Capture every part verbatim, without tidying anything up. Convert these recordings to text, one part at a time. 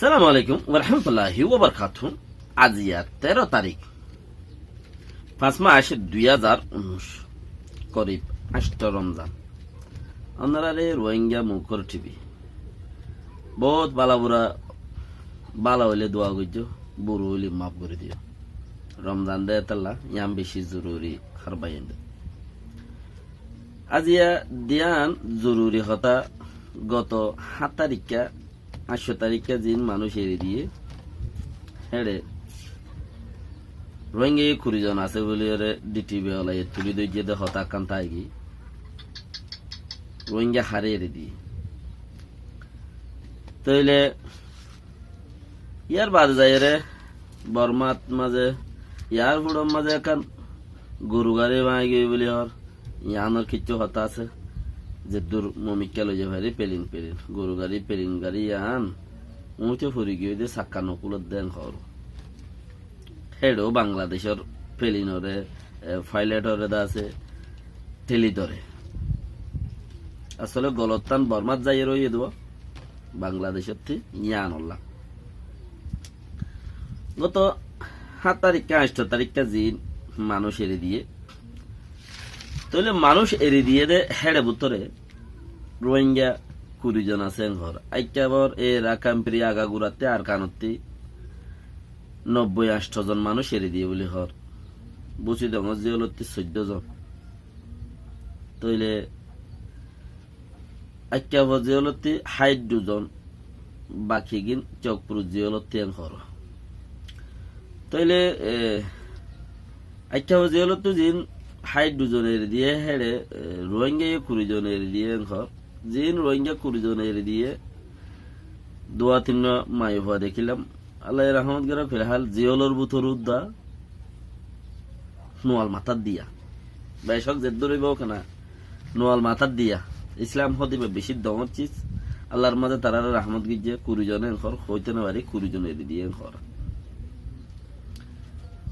Assalamu alaikum warahmatulláhi wabarakátuhu. Aijja teró tarík, fañs mac, dui házar unnúic, korib añctho Romzan. Ónorare Rohingya Mukhor T V. Bout bála bura, bála óile dua goijjó, bura óile maf gorí diyó. Romzan de etolla, yián beci zoruri hár báiyain de. Aijja diyan zoruri hotá, goto hát taríkka, añctho taríkka ziín manúic eri diyé, héçe Rohingya kuri zon asé buli ore D T V olaye tuli dóijje de hotá ekkán táigiyé, Rohingya háre eri diyé. Tóile yar baade zaiyóre Bormat mazé, yar fuçor mazé ekkán goru gari báñgi giyói buli hoór. Yiánor kiccú hotá asé, zeddur mumkin loizai fari, pelin pelin. Goru gari, pelin gari yián uñíte fori giyói de, sakka no kúlodde en hoór. Héçeó Bangladecór pelinore, e, failetoré de asé, theli dóre. Asóle golottán Bormat zaiyóre óiye de, Bangladecótti yiánolla. Goto hát taríkka, añctho taríkka ziín manúic eri diyé. Tóile manúic eri diyé de héçe bútore Rohingya kuri zon asé en hoór. Aikka bor e Rakkhampiri agagurattí Arkanottí nobboi añctho zon manúic eri diyé buli hoór. Busidongor ziyólottí soiddó zon. Tóile Aikka bor ziyólottí háit duzon, bakigín Chokpur ziyólottí en hoór. Tóile, e, Aikka bor ziyólottú ziín háit duzon eri diyé, héçe, e, Rohingya kuri zon eri diyé en hoór. Ziín Rohingya kuri zon eri diyé, dua tinnwá maiyafua dekílam. Allaye rahmot gorók, filhál ziyólor bútor udda nual matát diya. Becók zeddur óibo kena, nual matát diya. Islam hoó de íba bicí doñr ciz. Allar mazé taráre rahmot goijjé, kuri zon en hoór, hoóito no fari, kuri zon eri diyé en hoór.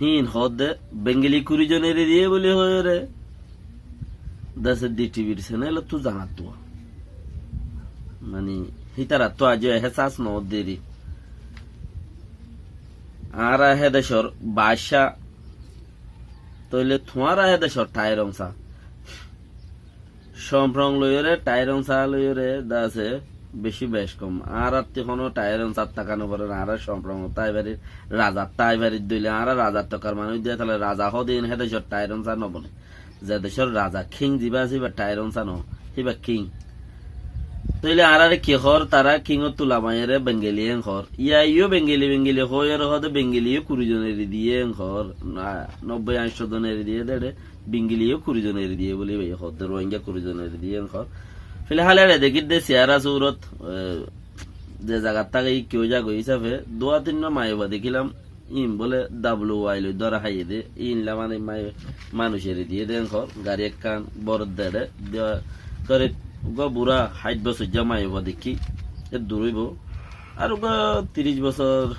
Híin hoódde Bengeli kuri zon eri diyé buli hoiyóre, dase D T V r senelottú zanattú. Mani, hítarattú aijjó ehésas noódde eri. Añára hé decór baccá, tóile tuáñra hé decór thairongsa. Somprong loiyóre, thairongsa loiyóre, dase bicí bec kom. Añárattí honó thairongsa táka noforer, añára somprong tái farir, razat tái farir dóile, añára razat tokar manúic de, tóile raza hoó de hé decór thairongsa nobone. Ze decór raza king zibá asé, íba thairongsa no, íba king. Tóile añáráre ki hoór, tará kingottú lamaiyóre Bengeli en hoór. Yá, yó Bengeli, Bengeli hoór, yóre hoóde Bengeli yó kuri zon eri diyé en hoór. Na, nobboi añctho zon eri diyé de, Bengeli yó kuri zon eri diyé buli íba hoódde, Rohingya kuri zon eri diyé en hoór. Filhál ere dekídde siyara surot, e, ze zagat táke kiyó zagói hísafe, dua tinnwá maiyafua dekílam, Iín bóle W Y loi dóra háiye dé, iínlla mane mai-, manúic eri diyé dé enkor, gari ekkán bór deçé, de, korib uggúa burá háit bosóijja maiyafua dekkí, eddur óibo. Ar uggúa tiríc bosór,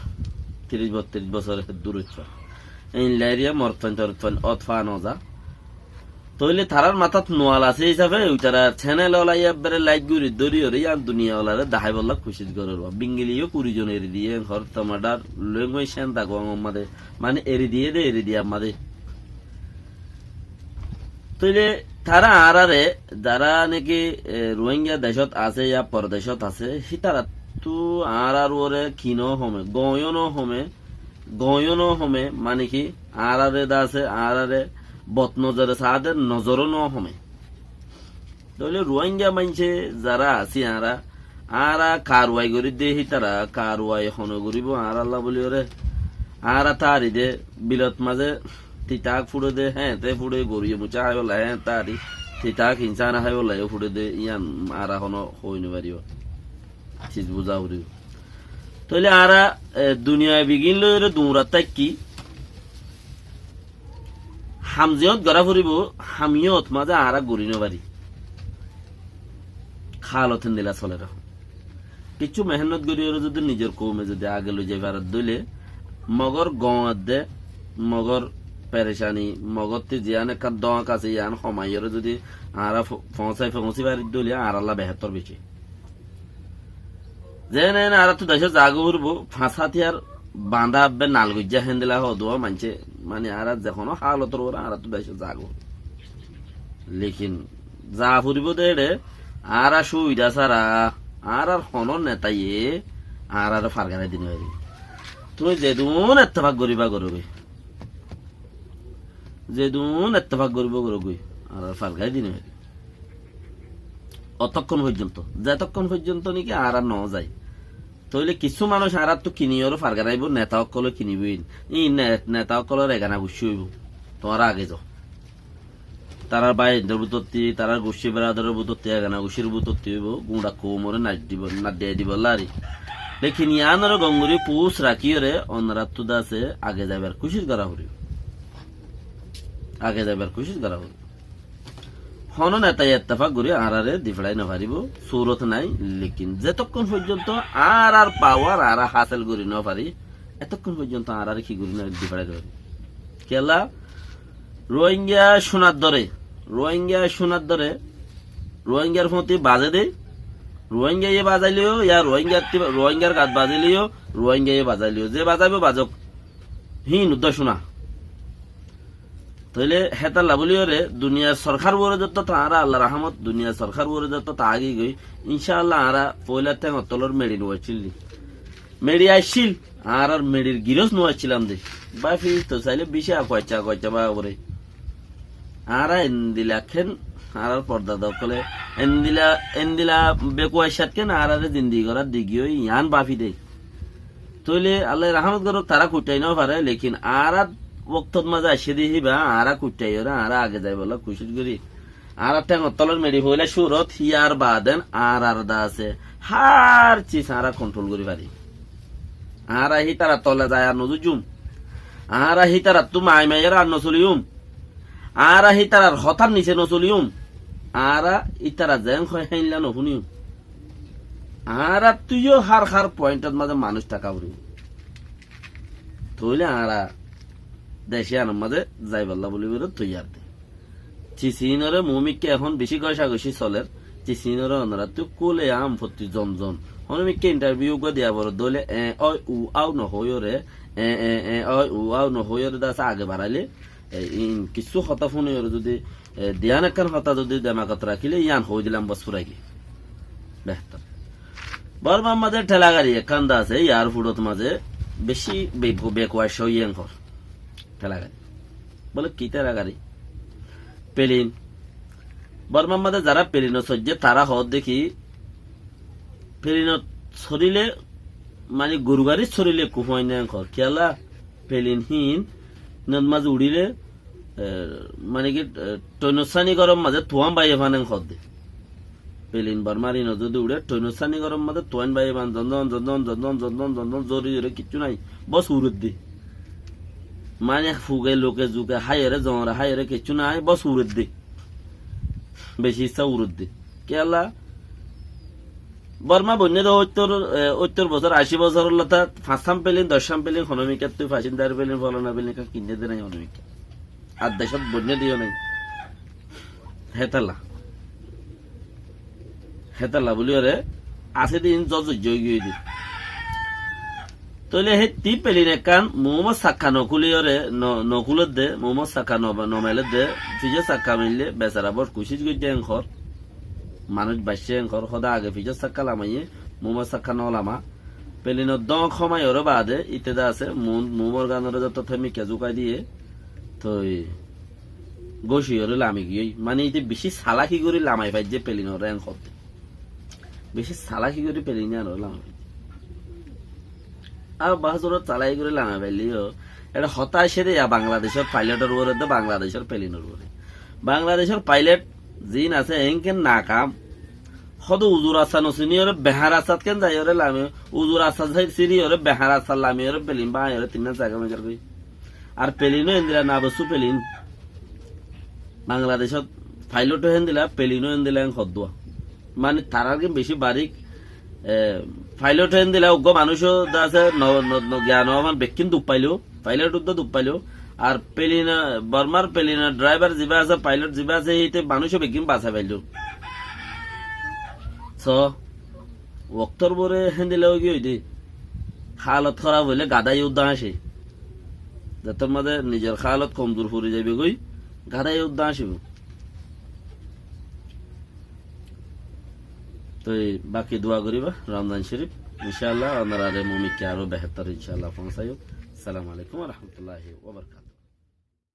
tiríc bottíric bosór eddur óit fare. Iínlla eriya morotfuain torotfuain ót faa nozá. Tóile tarár matát nual asé hísafe, uitarár cenel ola ebbere laik gorí dóri oré yián duniya olaré daháibolla kucíc gorér. Bingili yó kuri zon eri diyé, enkor tomadar luenguai cén daguang ommadé, mani eri diyé dé, eri diyé ammadé. Tóile tará añáráre, zará neki, e, Ruáingga decót asé ya pordecót asé, hítarattú añárár uore ki no home, goñyó no home, goñyó no home, mani ki, añáráre de asé, añáráre bot nozore saá dé, nozoró no home. Tóile Ruáingga maincé zará así añára, añára karuwai gorí dé hítara, karuwai hone goríbo añárálla bóli oré, añára táari dé bilot mazé titak fúçe dé, héñte fúçe, goruye mucá háibolla héñte táari, titak insán háibolla yó fúçe dé, yían añára hono hoi no fariyó. Sis buzá foribó. Tóile añára, e, duniyai bigin loi oré duñrat táikki, ham ziyót gorá foribó, ham yót mazé añára gorí no fari. Hálot héndilla soler ehón. Kiccú mehénnot gorí oré zodi nizor koume zodi age loi zai farer dóile, Mogor goñot dé, Mogor perecani, Mogottí ziyán ekkán dóñk asé, yían homai oré zodi añára fo-, foóñsai, foóñsi farir dóile, añárálla behétor beci. Zeén en añáráttu decót zagói foribó, fañs átiyar bañdá abbe nal goijjá héndilla hoó de maincé, mani añára ze honó hálotor uore añáráttu decót zagói foribó. Lekin za foribó de eçe, añára cúbida sára, añárar honó netaye añárare fargarái di no faribó. Tuñí zedún ettefak goríba gorógoi. Zedún ettefak goríba gorógoi, añárare fargarái di no faribó. Otokkón foijjonto, zetokkón foijjonto niki añára no zai. Tóile kissú manúic añáráttu kiniyóre fargaraibó, neta ókkolé kinibó ín. Ín ne-, neta ókkolór egana guccí óibo. Tuáñra age zo. Tarár báiyaindór bútotti, tarár guccí beradoror bútotti, egana guccír bútotti óibo, guñça koumoré naddibó, naddiya dibólla ari. Lekin yiánoré gom gorí fus rakíyoré, onoráttu dase age zaibar kucíc gorá foribó. Age zaibar kucíc gorá foribó. Honó netaye ettefak gorí añáráre difeçái no faribó, surot nái, lekin zetokkón foijjonto añárar pawar añára hásil gorí no fari, etokkón foijjonto añáráre ki gorí no difeçái no fari. Kiyólla? Ruáingga cúnar dóre, Ruáingga cúnar dóre, Ruáinggar fúañti bazé dé, Ruáinggaye bazaileyó, ya Ruáinggar ti-, Ruáinggar gat bazaileyo, Ruáinggaye bazaileyó, ze bazaibó bazók, híin uddúa cúna. Tóile hétalla bóliyoré duniyar sorkár uore zottót añára Allar rahámot, duniyar sorkár uore zottót agí goi, incá Allah añára foóila théngor tólor meçi no accíl dé. Meçi accíl, añárar meçir girós no accílam dé. Báfi to sailé bicí akuaccá, akuaccá báfa foré. Añára endila kén, añárar fordada ókkolé, endila, endila bekuaccát kén añáráre zindigi gorát di giyói yián báfi dé. Tóile Allaye rahámot gorók, tará kuiththái no faré, lekin añárar októt mazé aiccé dé híba, añára kuiththáiyoré, añára age zaibolla kucíc gorí. Añárar théngor tólor meçi foóila cúrot, híyar baade añárar dase hár sis añára konthról gorí fari. Añára hítarar tole zai ar no zúijjum. Añára hítarattú mai maiyóre ar no soliyum. Añára hítarar hotár nise no soliyum. Añára ítara zeén hoó héinla no fúniyum. Añárattú yó hár hár pointot mazé manúic táka foribó. Tóile añára dec iánor mazé zaibolla bóli goré toiyar dé. Cisinoré mumikká ehón bicí gócagoci solér. Cisinoré onoráttu kúle am fottí zon zon. Honómikká intarviu uggúa diya boro dóile e, ói, u, áu no hoóiyoré, e, e, e, ói, u, áu no hoóiyoré dase age barailé, e, in kissú hotá fúnoiyoré zudi, e, diyan ekkán hotá zudi demagot rakíle, yián hoói dilam bos fúrai giyói. Behtor. Bormar mazé thelagari ekkán dase, eyarfurot mazé bicí be-, bekuac óiye enkor. Thelagari. Bóle, ki thelagari? Pelin. Bormar mazé zará pelinot soijjé, tará hoódde ki, pelinot sorilé, mani gorugarit sorilé ekkú fúain de enkor. Kiyólla? Pelin híin, inot mazé uçíle, e, mani ki, e, thoinor sáni góror mazé tuáin báiye fán en hoódde. Pelin Bormar inot zudi uçé, thoinor sáni góror mazé tuáin báiye fán, zon zon, zon zon, zon zon, zon zon, zon zon, zori zori kiccú nái, bos uredde. Mani fuge, luke, zuke háiyoré, zore háiyoré kiccú nái, bos uredde. Bicí issá uredde. Kiyólla? Borma boinné de óittor, e, óittor bosór, ací bosór ólla ta fañssán pelin, doccán pelin, honómikká tui facindair pelin, folana pelin, ekká kinné de nái honómikká. Ar decót boinné de yó nái. Hétalla. Hétalla bóliyoré, asé de in zor zoijjó ói giyói de. Tóile hétti pelin ekkán Muhammod Sakka no kúliyoré, no, no kúledde, Muhammod Sakka no, no meledde, fijo sakka meille, besara bóut kucíc goijjé enkor. Manúic baiccé enkor, hóde age fijo sakka lamaiyé, Muhammod Sakka no lama. Pelinor dóñk hómaiyoré baade, íte de asé, Mu-, Muhammod Ganoré zottót mikká zukái diyé, toi góciyoré lami giyói. Mani íte bicí salaki gorí lamai faijjé pelinoré en hoódde. Bicí salaki gorí pelin iánore lamai faijjé. Ar baházorot salaki gorí lamai faillé yó, eçé hotá aiccé dé ya Bangladecór pailotor uore de, Bangladecór pelinor uore. Bangladecór pailot ziín asé, eénken nakam. Hóde uzu rasta no siniyoré, behañ rastat kén zaiyoré lami, uzu rasta si-, siriyoré, behañ rastat lamiyoré, pelin báñiyoré, tinnán saikól mejar goi. Ar pelin ó endila nabossú pelin. Bangladecót pailot ó héndila, pelin ó héndila en hoddúa. Mani tarár gín bicí barík, e, pailot ó héndila uggúa manúic ó de asé, no, no, no, giyan ó aban bekkín duk failó, pailot uddúa duk failó. Ar pelin, e, Bormar pelin ó draibar zibá asé, pailot zibá asé, íte manúic ó bekkín basai failló. So, Woktór bore héndilla óigiyoi de. Hálot hóraf óile gadá yó uddá añcé. Zetór mazé nizor hálot komzur fori zaibogói, gadá yó uddá añcibou. Toi baki dua goríba Ramzan Córif. Incáallah, onorare mumikká aró behétor incáallah foóñsaiyum. Assalamu alaikum wa rahmatullahi wa barakatuhu.